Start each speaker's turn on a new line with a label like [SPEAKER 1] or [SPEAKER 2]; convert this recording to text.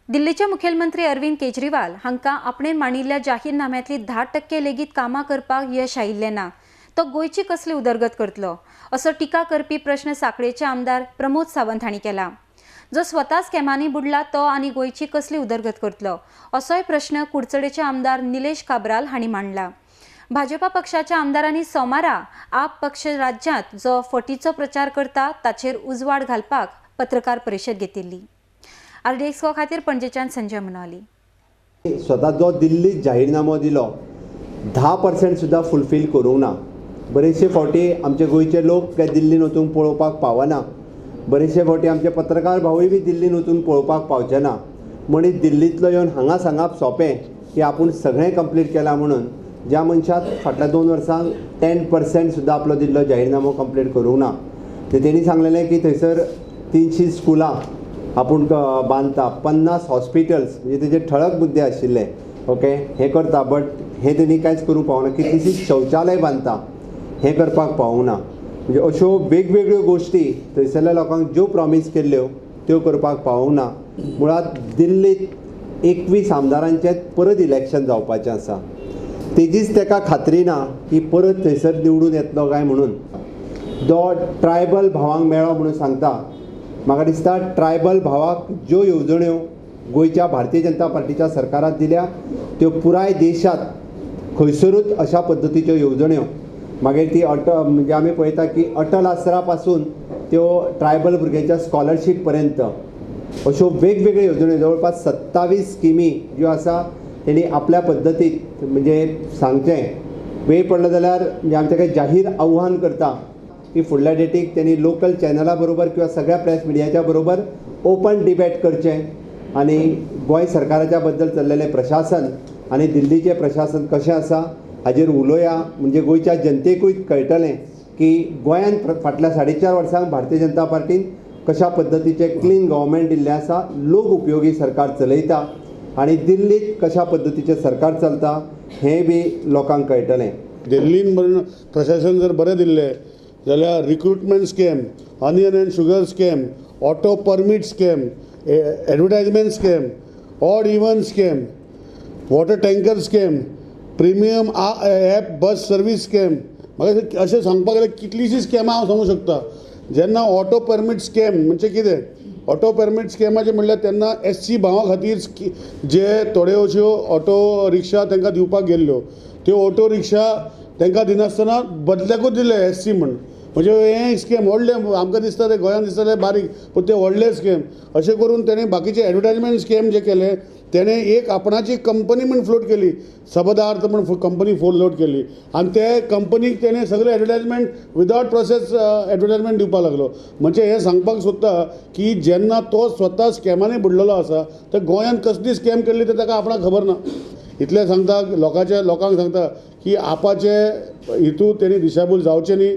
[SPEAKER 1] दिल्लीचे मुखेलमंत्री अरविंद केजरीवाल हांकां आपणे मांडिल्ल्या जाहीरनाम्यांतली 10% लेगीत कामां करपाक यश आयिल्लें ना, तो गोंयची कसली उदरगत करतलो असो टिका करपी प्रश्न सांखळेचे आमदार प्रमोद सावंत हांणी केला. जो स्वता स्कॅमांनी बुडला तो आनी गोंयची कसली उदरगत करतलो असोय प्रश्न कुडचडेचे आमदार निलेश काब्राल हांणी मांडला. भाजपा पक्षाच्या आमदारांनी सोमारा आप पक्ष राज्यांत जो फटीचो प्रचार करता ताचेर उजवाड घालपाक पत्रकार परिशद घेतिल्ली. आरडीएक्स खातीर पणजेच्यान संजय मुनाली.
[SPEAKER 2] स्वता जो दिल्लीत जाहीरनामो दिलो 10% सुद्दां फुलफील करूंक ना. बरेचशे फावटी आमचे गोंयचे लोक ते दिल्लीन वचूंक पळोवपाक पावना, बरेचशे फावटी आमचे पत्रकार भावूय बी दिल्लीन वचून पळोवपाक पावचे ना. म्हणीत दिल्लींतलो येवन हांगा सांगप सोंपें की आपूण सगळें कंप्लीट केलां म्हणून, ज्या मनशाक फाटल्या 2 वर्सांक 10% सुद्दां आपलो दिल्लो जाहीरनामो कंप्लीट करूंक ना. ते तेणी सांगलेलें की थंयसर 300 स्कुलां आपूण बांदता, 50 हॉस्पिटल्स, म्हणजे तेजे ठळक मुद्दे आशिल्ले, ओके हें करता, बट हें तेणी कांयच करूंक पावना. कितलीशींच शौचालय बांदता, हें करपाक पावूंक ना. म्हणजे अश्यो वेगवेगळ्यो गोश्टी थंयसरल्या लोकांक ज्यो प्रॉमीस केल्ल्यो त्यो करपाक पावूंक ना. मुळांत दिल्लीत 21 आमदारांचें परत इलेक्शन जावपाचें आसा, तेजीच ताका खात्री ना की परत थंयसर निवडून येतलो काय म्हणून. जो ट्रायबल भावांक मेळ्ळो म्हणून सांगता, म्हाका दिसता ट्रायबल भावाक ज्यो येवजण्यो गोंयच्या भारतीय जनता पार्टीच्या सरकारान दिल्या त्यो पुराय देशांत खंयसरूच अशा पद्दतीच्यो येवजण्यो, मागीर ती अटल, म्हणजे आमी पळयता की अटल आसरा पासून त्यो ट्रायबल भुरग्यांच्या स्कॉलरशीप पर्यंत अश्यो वेगवेगळ्यो येवजण्यो, जवळपास 27 स्किमी ज्यो आसा तेणी आपल्या पद्दतीत, म्हणजे सांगचें वेळ पडलो जाल्यार म्हणजे आमचें काही जाहीर आव्हान करता की फुडल्या डेटीक तेणी लोकल चॅनला बरोबर किंवा सगळ्या प्रेस मिडियाच्या बरोबर ओपन डिबेट करचें आनी गोंय सरकाराच्या बद्दल चल्लेलें प्रशासन आनी दिल्लीचें प्रशासन कशें आसा हाजेर उलोवया. म्हणजे गोंयच्या जनतेकूय कळटलें की गोंयांत फाटल्या 4.5 वर्सांक भारतीय जनता पार्टीन कशा पद्दतीचें क्लीन गव्हर्मेंट दिल्लें आसा, लोक उपयोगी सरकार चलयता आनी दिल्लीत कशा पद्दतीचें सरकार चलता हें बी लोकांक कळटलें.
[SPEAKER 3] दिल्लीन प्रशासन जर बरें दिल्लें जाल्यार recruitment scam, onion and sugar scam, auto permit scam, advertisement scam, odd even scam, water tanker scam, premium app bus service scam, म्हाका अशें सांगपाक गेल्यार कितलींशीं स्कॅमां हांव सांगूंक शकता. जेन्ना ऑटो परमीट स्कॅम म्हणजे कितें, ऑटो परमीट स्कॅमाचें म्हणल्यार तेन्ना एस सी भावां खातीर जे थोड्योश्यो ऑटो रिक्षा तांकां दिवपाक गेल्ल्यो त्यो ऑटो रिक्षा तांकां दिनासतना बदल्याकूच दिले एस सी म्हण. म्हणजे हें स्कॅम व्हडलें आमकां दिसता तें गोंयांत दिसता तें बारीक, पूण तें व्हडलें स्कॅम. अशें करून तेणें बाकीचे एडवर्टायजमेंट स्कॅम जे केले तेणें एक आपणाची कंपनी म्हण फ्लोट केली, सबदार्थ म्हण कंपनी फ्लोट केली आनी ते कंपनीक तेणें सगळें एडवर्टायजमेंट विदावट प्रोसेस एडवर्टायजमेंट दिवपाक लागलो. म्हणजे हें सांगपाक सोदता की जेन्ना तो स्वता स्कॅमांनी बुडलेलो आसा तर गोंयांत कसली स्कॅम केल्ली तें ताका आपणाक खबर ना. इतलें सांगता लोकांचे, लोकांक सांगता की आपाचे हितू तेणी दिशाभूल जावचें न्ही.